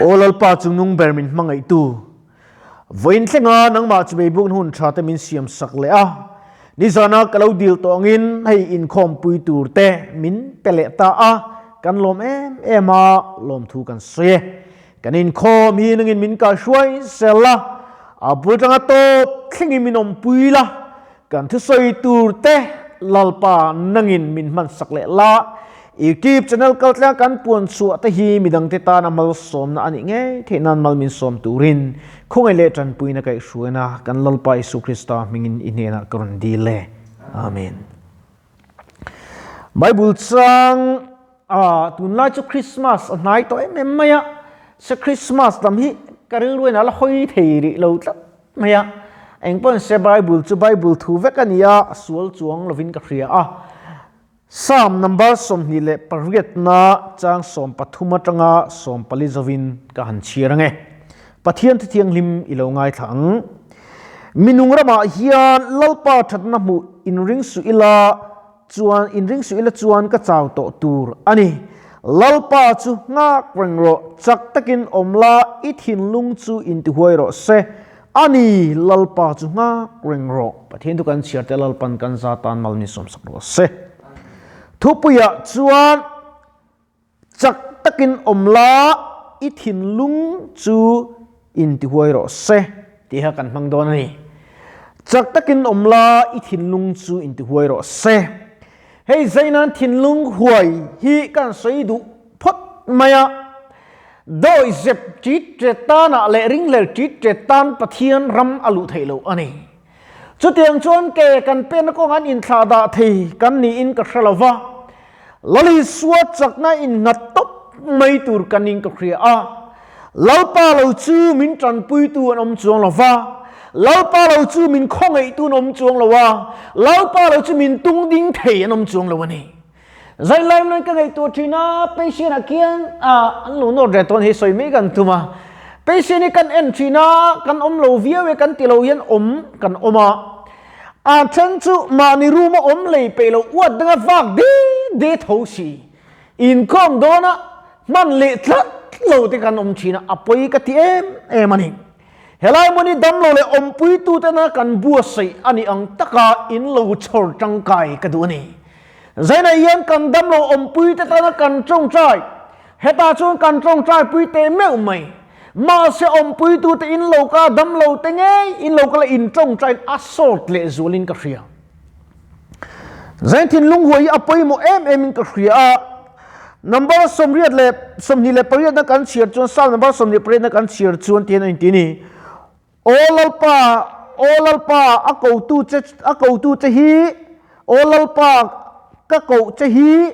Aw Lalpa chungnung ber min hmangaihtu, vawiin thlenga nangmah chu beibukna hun tha te min siam sak leh a, nizana ka lo dil tawh angin hei inkhawmpui tur te min pe leh ta a, kan lawm em em a, lawmthu kan sawi e. Kan inkhawm hi nangin min kaihruai sel la, a bul tanga tawp thlengin min awmpui la, kan thusawi tur te Lalpa nangin min hmansak leh la. YouTube channel kaltlenga kan puan chhuah te hi midangte tana malsawmna a nih ngei theih nan mal min sawm turin khawngaih leh tanpuina kaihhruaina kan Lalpa Isu Krista hmingin i hnenah ka rawn dil e. Amen. Bible chang a tunlai chu Christmas a hnai tawh em em mai a, se Christmas lam hi ka rilruin a la hawi thei rih lo tlat mai a, engpawhin se Bible chu Bible thu vek a ni a, a sual chuang lovin ka hria a. Psalm number 28 na chang 13 atanga 14 zovin ka han chhiar ange. Pathian Thuthianghlim i lo ngaithla ang. Minung ramah hian Lalpa thatna hmuh inring suh ila chuan inring suh ila chuan ka chau tawh tur a ni. Lalpa chu nghak reng rawh, chak takin awm la, i thinlung chu intihuai rawh se. A ni, Lalpa chu nghak reng rawh. Pathian thu kan chhiar te Lalpan kan za tan mal min sawmsak rawh se. Thupuiah chuan Chak takin awm la, i thinlung chu intihuai rawh se tih kha kan hmang dawn a ni. Chak takin awm la, i thinlung chu intihuai rawh se. Hei zainan thinlung huai hi kan sawi duh phawt mai a. Dawi zep ṭit ṭet tanah leh ringhlel ṭit ṭet tan Pathian ram a luh theih loh a ni. Chutiang chuan ke kan penna kawngah an inthlah dah thei kan niin ka hre lo va, Lalisua chakna innghat tawp mai tur kan in ka hria a. Lalpa lo chu min tanpuitu an awm chuang lo va, Lalpa lo chu min khawngaihtu an awm chuang lo a, Lalpa lo chu min tung ding thei an awm chuang lo a ni. Zai lai lai ka ngaihtuah thin a, patient ah khian an lo nawt reh tawn hi sawi mai kan tum a. Patient hi kan en thin a, kan awm lo viau e kan ti lo hian awm kan awm a. A then chu mahni room a awm lei peih lo uat danga vak de de tho si. Inkhawm dawna hman leh tlat lo te kan awm thin a, a pawi ka ti em em a ni. Helai hmun hi damlo leh awmpuitutena kan buatsaih a nih ang taka in lo chhawr tangkai ka duh a ni. Zainah hian kan damlo awmpuite tana kan tawngtai, hetah chuan kan tawngtaipui teh meuh mai. Mahse awmpuitute in lo ka damlo te ngei in lo kala in tawngtain a sawt leh zualin ka hria. Zain thinlung huai hi a pawimawh em em in ka hria a. Number 28 na kan chhiar chuan Psalm number 28 na kan chhiar chuan tihian a inti a ni. Aw Lalpa, aw Lalpa, a kotu che, a kotu che hi, aw Lalpa, ka koh che hi,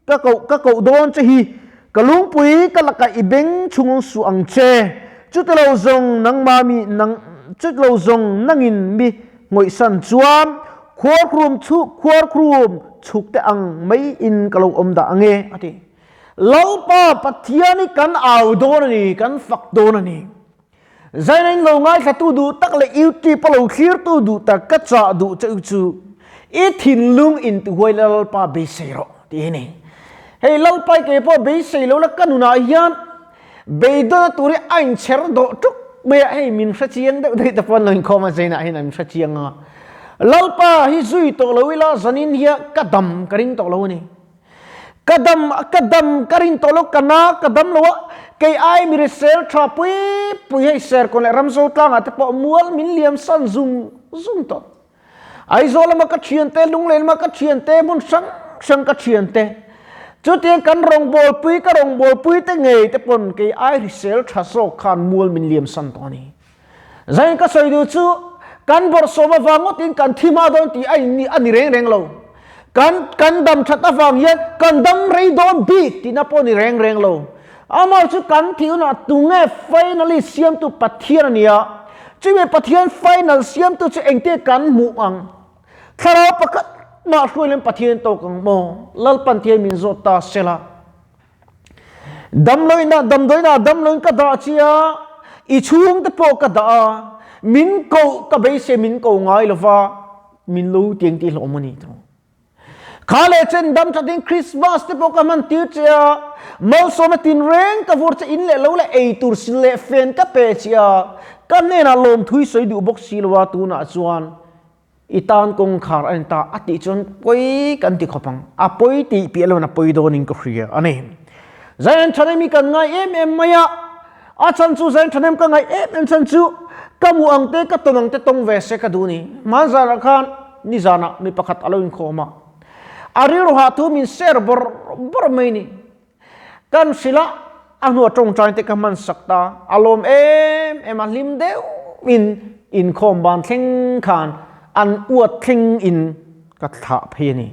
ka koh, ka koh dawn che hi, ka lungpui ka lakah i beng chhung suh ang che, chutilo zawng nangmah mi, nang, chutilo zawng nangin mi ngawihsan chuan khuarkhrum chhuk, khuarkhrum chhuk te ang mai in ka lo awm dah ang e, a ti. Lalpa Pathian hi kan au dawn a ni, kan fak dawn a ni. Zaina in lo ngaithlatu duh tak leh YouTube a lo thlirtu duh tak ka chah duh che u chu i thinlung in tihuai la Lalpa beisei rawh tih hi ni. Hei Lalpa i kei pawh beisei lo la ka nunah hian beidawn tur hi a inchher dawh tuk mai a, hei min hre chiang deuh daih te pawh an lo inkhawm a Zaina hian an hre chiang a. Lalpa hi zui tawh lo ila zanin hian ka dam ka ring tawh lo a ni. Ka dam ka dam ka rin tawh lo ka na ka dam lo a, kei ai mi risel tha pui pui hei Serkawn leh Ramzo tlangah te pawh mual min liam san zung zung tawh. Aizawl lama ka thiante, Lunglen lama ka thiante, hmun hrang hrang ka thiante chutiang kan rawngbawlpui ka rawngbawlpui te ngei te pawn kei ai risel tha zawk khan mual min liam san tawh a ni. Zain ka sawi duh chu kan bawrhsawm avang ngawtin kan thi hma dawn tih a in a ni reng reng lo. Kan kan dam that avang hian kan dam rei dawn bik tihna pawh a ni reng reng lo. Amah chu kan thih hunah tunge finally siamtu Pathian a ni a, chumi Pathian final siamtu chu engtin kan hmuh ang? Thlarau pakhat mah hruai lem Pathian tawk ang maw? Lalpan thian min zawt ta sela. Damloina damdawiina damloin ka dah che a, i chhungte pawh ka dah a, min koh ka beisei min ko ngai lova min lo tiang tih hlawm a ni tawh. Kha leh chen dam thatin Christmas te pawh ka hman tir che a, malsawmna tinreng ka vur che in leh lo leh ei tur sil leh fen ka pe che a, ka hnenah lawmthui sawi duh bawk si lo a, tunah chuan i tan kawngkhar a ni ta a tih chuan pawi kan ti khawp ang, a pawi tih piah loin a pawi dawnin ka hria a ni. Zion Thanem hi kan ngai em em mai a, a chhan chu Zion Thanem ka ngaih em em chhan chu ka hmuh ang te ka tawn ang te tawng ve se ka duh ni. Hmanzanah khan nizanah mi pakhat a lo inkhawm a, a rilru hah thu min share bawrh bawrh mai ni. Kan hrilh a, a hnua tawngtai te ka hman sak ta, a lawm em em a, hlim deuhin inkhawm ban thleng khan an uat thleng in ka thlah phei a ni.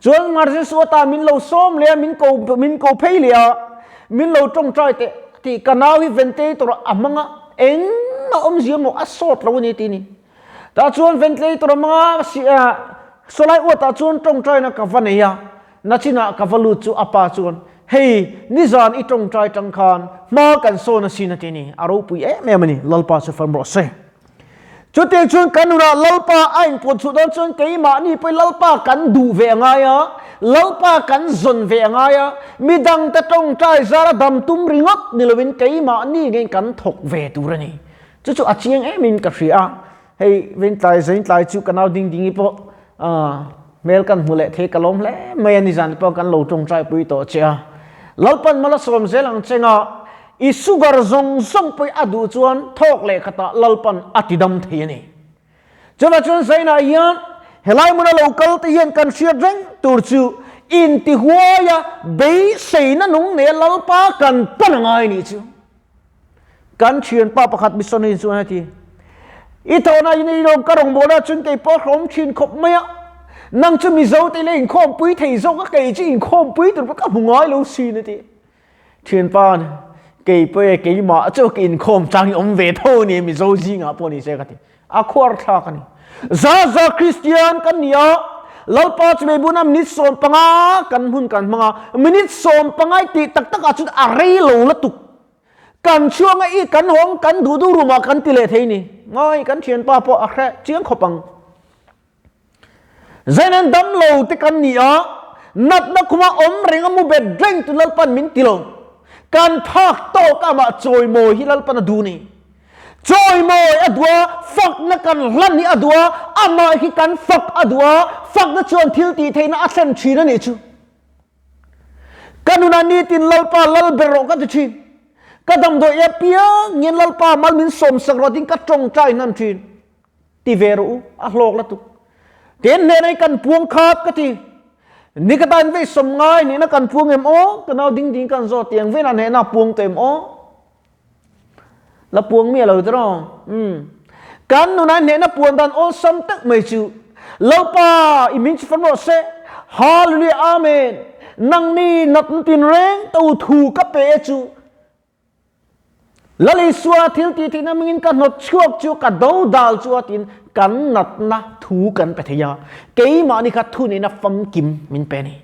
Chuan Martin Suata min lo sawm leh a, min ko min ko phei leh a, min lo tawngtai teh tih ka nau hi ventilator a hmang a, engmah awmzia maw a sawt lo a ni tih a ni. Tah chuan ventilator a hmang a, sawlai uatah chuan tawngtaina ka va nei a, nachinah ka va lut chu a pa chuan hei nizan i tawngtai tang khan hma kan sawn asin a ti a ni, a ropui em em a ni, Lalpa chu fam rawh se. Chutiang chuan kan nunah Lalpa a inpuan chhuah dawn chuan keimahni pawhin Lalpa kan duh ve a ngai a, Lalpa kan zawn ve a ngai a, midangte tawngtai zara dam tum ringawt ni loin keimahni ngeiin kan thawk ve tur a ni. Chu chu a chiang emin ka hria a, hei Ventlai Zaintlai chu ka nau ding dingi pawh hmel kan hmu leh thei ka lawm hle mai a, nizan pawh kan lo tawngtai pui tawh che a. Lalpan mala sawm zel ang chenga I sugar zawng zawng pawh a duh chuan thawk leh khatah Lalpan a ti dam thei a ni. Chuvah chuan Zainah hian helai hmuna lo kal te hian kan hriat reng tur chu intihuaia beiseina nung neia Lalpa kan pan a ngai nih chu. Kan thianpa pakhat missionary chuan a ti, I thawhna in i lawm ka rawngbawlna chuan kei pawh hlawm thin khawp mai a, nang chu Mizo te leh inkhawmpui thei zawk a kei chu inkhawmpui tur pawh ka hmu ngai lo sin a ti. Thianpa kei pawh e keimah chu ka inkhawm chang hi awm ve tho a ni Mizo zingah pawh ni se ka ti. A khuar thlak a ni. Za za Kristian kan ni a, Lalpa chu meibuna minute 15 kan hmun kan hmang a, minute 15 tih tak takah chuan a rei lo lutuk. Kan chhuang a i kan hawng kan duh duh room-ah kan ti leh thei ni. Ngai kan thianpa pawh a hre chiang khawp ang. Zain an dam lo te kan ni a, natna khuma awm reng a mu bet reng tu Lalpan min ti lo. Kan phak tawk a mah chawimawi hi Lalpan a duh ni. Chawimawi a duh a, fakna kan hlan hi a duh a, amah hi kan fak a duh a, fakna chuan thil tih theihna a thlen thin a nih chu. Ka nunah nitin Lalpa lal ber rawh ka ti thin. Ka damdawi apiang hian Lalpa mal min sawmsak rawh tiin ka tawngtai hnan thin. Ti ve rawh u, a hlawk la tuk. Ten hnenah hi kan puang khat ka ti. Ni ka tan vei sawm ngai nihna kan puang em aw? Ka nau ding ding kan zawt tiang vena hnehna puang tawh em aw? La puang mi a lo tiraw? Um. Kan nunah hnehna puan dan awlsam tak mai chu Lalpa i min chi fan rawh se. Hallelujah Amen. Nangni natna tinreng to thu ka pe e chu Lal Isua thil tih theihna hmingin ka hnawt chhuak chu ka do dal chu a tiin kan natna thu kan pe thei a, keimahni kha thuneihna famkim min pe a ni.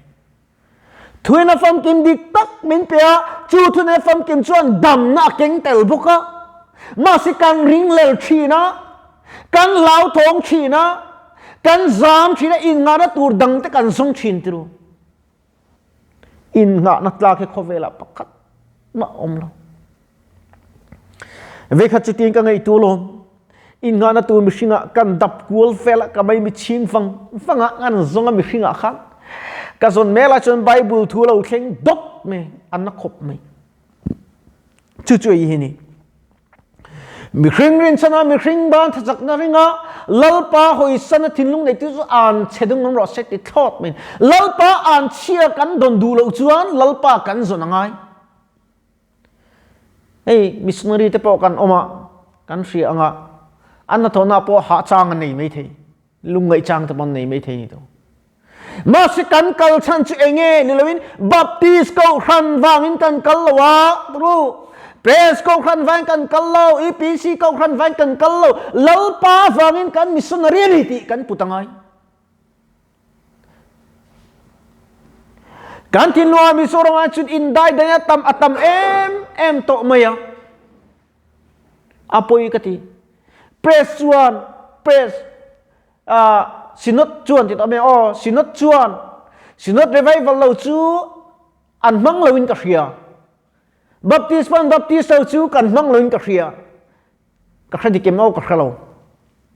Thuneihna famkim dik tak min pe a, chu thuneihna famkim chuan damna a keng tel bawk a. Mahse kan ringlel thin a, kan hlauthawng thin a, kan zam thin a, innghahna tur dangte kan zawng thin tiro. Innghahna tlak hi khawvelah pakhat mah awm lo. Vekhat chutin ka ngaihtu alawm. Innghahna tur mihringah kan dap kual vel a, ka mai mi chhing vang vang a, kan zawng a mihringah khan. Ka zawn mek lai chuan Bible thu lo thleng dawp mai, a na khawp mai. Chu chu ei hi ni. Mihring rinchhana mihring ban thachakna ringa Lalpa hawisana thinlung neitu chu an chhe dung an rawh se ti thlawt mai. Lalpa an chhia kan dawn duh loh chuan Lalpa kan zawn a ngai. Hei missionary te pawh kan awm a, kan hria anga an hnathawhna pawh hah chang an nei mai thei. Lungngaih chang te pawh an nei mai thei ni to. Mahse kan kal chhan chu enge ni loin Baptist kohhran vangin kan kal lo a, tru. Press kohhran vangin kan kal lo, EPC kohhran vangin kan kal lo, Lalpa vangin kan missionary a ni tih kan put a ngai. Kan thinlungah Mizoramah chuan indaidaina tam a tam em em tawh mai a. A pawi ka ti. Press chuan press synod chuan ti tawh mai aw synod chuan. Synod revival lo chu an hmang loin ka hria. Baptist pan Baptist lo chu kan hmang loin ka hria. Ka hre dik em aw ka hre lo.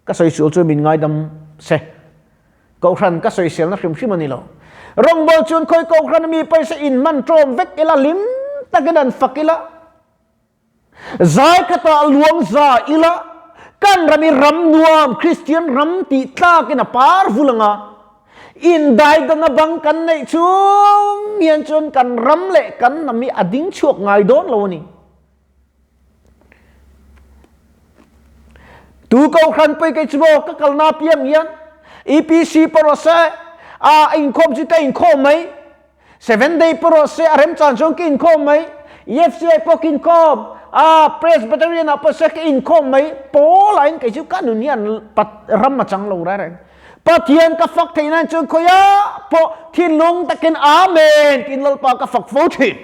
Ka sawi sual chu min ngaidam se. Kohhran ka sawiselna hrim hrim a ni lo. Rawngbawl chuan khawi kohhran mi pawisa in man ṭawm vek ila hlim takin an fak ila. Zai khatah luang za ila kan ram i ram nuam Kristian ram tih tlakin a par vul anga indaidana bang kan neih chung hian chuan kan ram leh kan hnam hi a ding chhuak ngai dawn lo a ni. Tu kohhran pawh kei chu maw ka kalna piang hian EPC pawh rawh se a inkhawm chu ka inkhawm mai Seven day pawh rawh se a remchan chuan ka inkhawm mai EFCI pawh ka inkhawm a Presbyterian ah pawh se ka inkhawm mai pawl ah in kei chu ka nun hian ram a chang lo reng reng Pathian ka fak theih nan chuan khawiah pawh thinlung takin Amen tiin Lalpa ka fak fo thin.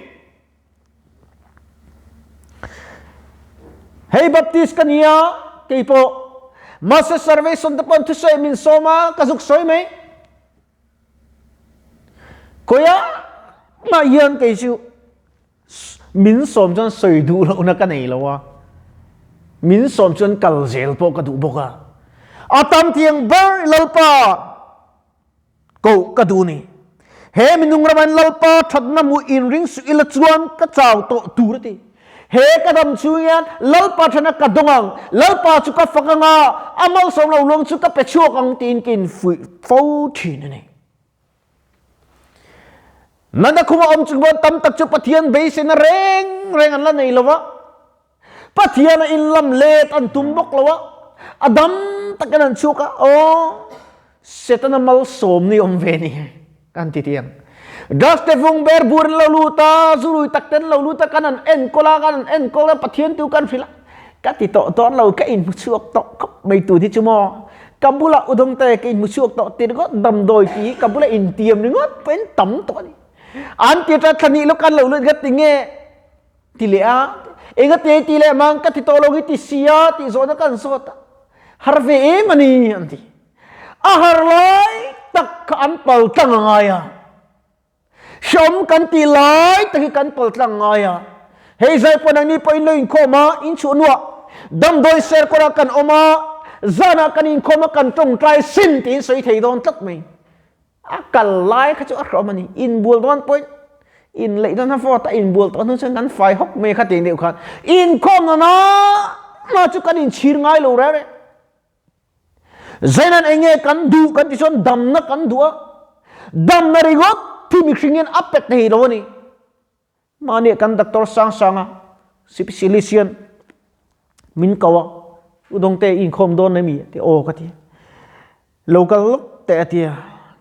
Hei Baptist ka nia kei pawh mahse salvation te pawn thusawi min sawm a ka zuk sawi mai kawia mah hian kei chu min sawm chuan sawi duh lohna ka nei lo a min sawm chuan kal zel pawh ka duh bawk a a tam tiang ber lalpa Koh ka duh ni. He minung ramain Lalpa thatna hmuh inring suh ila chuan ka chau tawh tur a ti. He ka dam chhung hian Lalpa thana ka dawng ang, Lalpa chu ka fak ang a, a malsawm lo luang chu ka pe chhuak ang tiin ka infuih fo thin a ni. Nana khuma awm chung pawh tam tak chu Pathian beiseina reng reng an la nei lo va. Pathian a inlam let an tum bawk lo a, a dam takin an chhuak a, aw Setana malsawm ni awm ve ni kan ti tiang. Drugs te vung ber bur in lo lut a, zurui tak ten lo lut a, kan an enkawl a, kan an enkawl a, Pathian tu kan hrilh a, ka ti tawh dawn lo, ka inhmu chhuak tawh khawp mai tun hi chu maw, ka bulah udawng te ka inhmu chhuak tawh ti ringawt, damdawi tih hi ka bula intiam ringawt pawhin tam tawh a ni. An ti ṭa thla hnih lawk an lo lut ngat ti nge? Ti leh a, enga te ti leh mang ka ti tawh lo hi ti si a tih zawhna kan zawt a, har ve em a ni an ti. A har lai tak kha an pal tlang a ngai a, hreawm kan tih lai tak hi kan pal tlang a ngai a. Hei zai pawh nangni pawh in lo inkhawm a, in chhuah hnuah damdawi serkawrah kan awm a, zanah kan inkhawm a kan tawngtai sin tiin sawi thei dawn tlat mai. A kal lai kha chu a hrawm a ni. Inbual dawn pawhin inleih dawn a vawt a, inbual tawh hnu chuan kan fai hawk mai kha tiang deuh khan inkhawm nana na chu kan inchhir ngai lo reng reng. Zainan eng nge kan duh kan ti chuan damna kan duh a, damna ringawt thi mihring hian a pe thei lo a ni. Mahni kan doctor sang sang a, specialist hian min ko a, U Dawngte i inkhawm dawn em i? A ti, Aw ka ti. Lo kal lawk teh a ti a,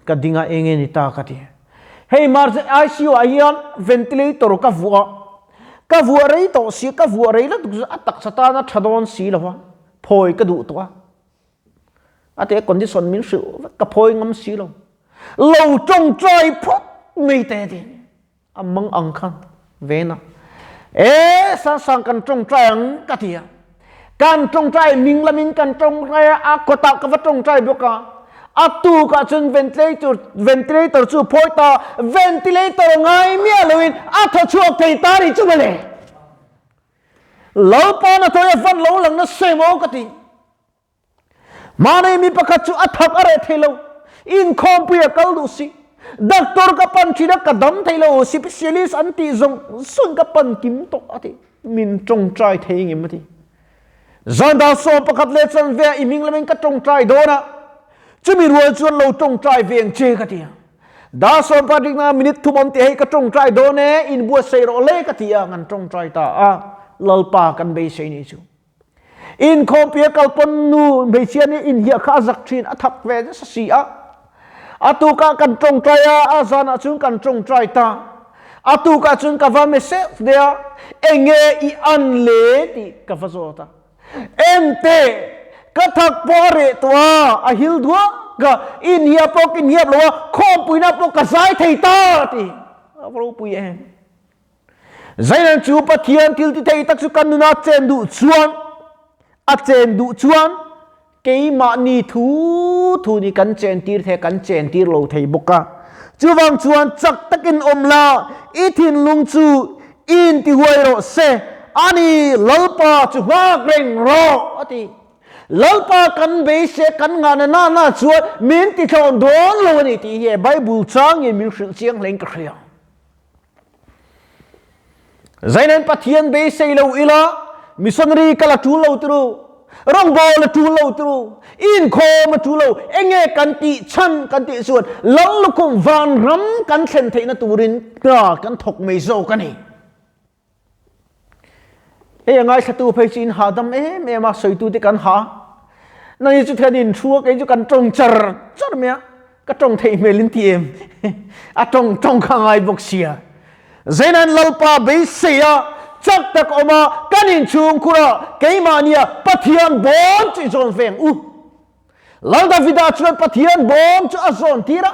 ka ding a, eng nge ni ta ka ti. Hei March ICU ah hian ventilator ka vuah a, ka vuah rei tawh si, ka vuah rei lutuk chu a taksa tan a tha dawn si lo a, phawi ka duh tawh a. A ti a, condition min hrilh vek, ka phawi ngam si lo. Lo tawngtai phawt mai teh a ti. A mang ang kha ven a. E sang sang kan tawngtai ang ka ti a. Kan tawngtai ming lamin kan tawngtai a, a kawtah ka va tawngtai bawk a. A tukah chuan ventilator ventilator chu phawi ta, ventilator ngai miah loin a thaw chhuak thei ta ri chu mawle. Lalpa na thawi a van lo lang nasa emaw ka ti. Mahni mi pakhat chu a thak a reh thei lo. Inkhawmpui a kal duh si. Doctor ka pan thin a, ka dam thei lo. Specialist an tih zawng zawng ka pan kim tawh a ti. Min tawngtai thei ngem a ti. Zan 11 leh chanve ah i hming lamin ka tawngtai dawn a, chumi rual chuan lo tawngtai ve ang che ka ti a. Dar sawm pakhat minute thum awm tih hei ka tawngtai dawn e, inbuatsaih rawh le ka ti a, kan tawngtai ta a. Lalpa kan beisei ni chu. Inkhawmpui a kal pawn nu hmeichhia nih inhiah kha a zak thin, a thak ve nasa si a. A tukah kan tawngtai a, a zanah chuan kan tawngtai ta. A tukah chuan ka va message deh a, enge i an le tih ka va zawt a. Ente, ka thak pawh a reh tawh a, a hil duak a, inhiah pawh ka inhiap lo a, khawmpuina pawh ka zai thei ta tih a va ropui em. Zeinan cu Pathian thil ti thei tak cu kan nun ah chen duh chuan a chen duh chuan keimah ni thu thu nih kan chen tir the kan chen tir lo thei bawk a. Chuvang chuan chak takin awm la, i thinlung chu i intihuai rawh se, a ni, Lalpa chu nghak reng rawh, a ti. Lalpa kan beisei kan ngahna na na chuan min tithlawn dawn lo a ni tih hi Bible changin min hrilh chiang hlein ka hria. Zainen Pathian beisei lo ila, missionary kal a tul lo turu, rawngbawl a tul lo turu, inkhawm a tul lo, enge kan tih chhan kan tih chuan Lal lukhum vanram kan thlen theihna turin hna kan thawk mai zawk a ni. Hei a ngaithlatu phei chu in hahdam em em a, sawitute kan ha. Nangni chu thian in thu a, kei chu kan tawng char char mai a, ka tawng theih hmel in ti em? A tawng tawng kha ngai bawk sia. Zeinan Lalpa beisei a, chak tak awm a, kan inchhungkhur a, keimahnia Pathian bawm chu i zawn ve ang u. Lal Davida chuan Pathian bawm chu a zawn tir a.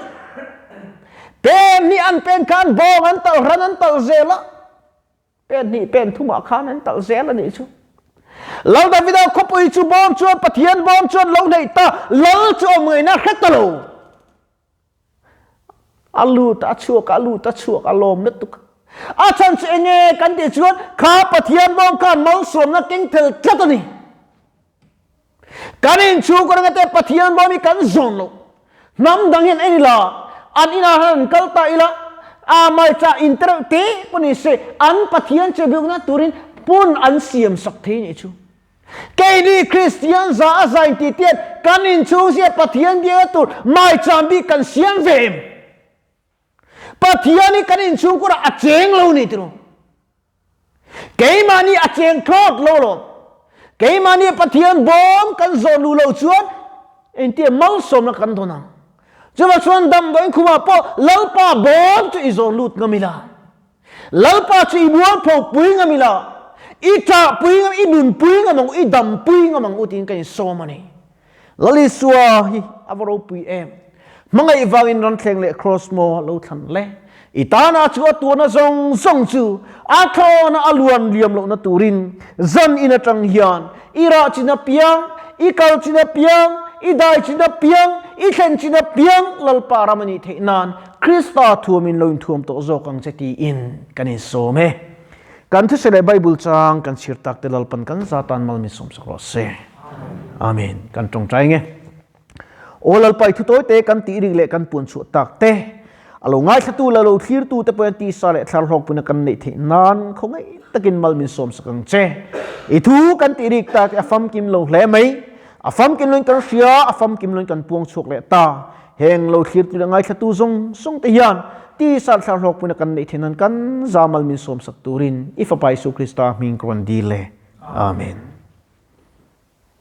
Pen hnih an pen khan bawng an talh ran an talh zel a. Pen hnih pen thumah khan an talh zel a nih chu. Lal Davida khawpui chu bawm chuan Pathian bawm chuan lo hneih ta, lal chu awm ngaihna hre ta lo. A lut a chhuak a lut a chhuak a lawm lutuk. A chhan chu enge kan tih chuan kha Pathian bawm khan malsawmna keng tel tlat a ni. Kan inchhungkaw reng ate Pathian bawm hi kan zawn lo. Hnam dang hian en ila, an inah hian an kal ta ila, a maicha in te reuh te pawh ni se, an Pathian che biakna turin hmun an siam sak thei nih chu. Keini Kristian za a zain tih tian kan inchhung zia Pathian biakna tur maicham bik kan siam ve em? Pathian hi kan inchhungkurah a cheng lo ni tiraw? Keimahni a cheng thlawt lo lawm. Keimahni Pathian bawm kan zawn luh loh chuan engtia malsawmna kan dawn ang. Chuvang chuan damdawiin khumah pawh Lalpa bawm chu i zawn lut ngam ila. Lalpa chu i mualpho pui ngam ila. I ṭah pui ngam, i nun pui ngam ang u, i dam pui ngam ang u tiin ka insawm a ni. Lal Isua hi a va ropui em! Hmangaih vangin ranthleng leh kraws maw lo thlan le. I tana chu a tuarna zawng zawng chu a thlawna a luan liam lohna turin zan in atang hian i rah chin apiang, i kal chin apiang, i dai chin apiang, i thlen chin apiang Lalpa ram a nih theih nan Krista thuamin lo inthuam tawh zawk ang che tiin kan insawm e. Kan thuseh leh Bible chang kan chhir tak te Lalpan kan za tan mal min sawmsak rawh se. Amen. Kan tawngtai nge. Aw Lalpa i thu tawi te kan tih rik leh kan puan chhuah tak te a lo ngaithlatu la lo thlirtu te pawhin tisa leh thlar hlawkpuina kan neih theih nan khawngaih takin mal min sawmsak ang che. I thu kan tih rik tak te a famkim lo hle mai. A famkim loin kan hria, a famkim loin kan puang chhuak leh ta. Heng lo thlirtu leh ngaithlatu zawng zawng te hian tisa thlar hlawkpuina kan neih theih nan kan zamal min sawmsak turin i Fapa Isu Krista hming ka rawn dil e. Amen.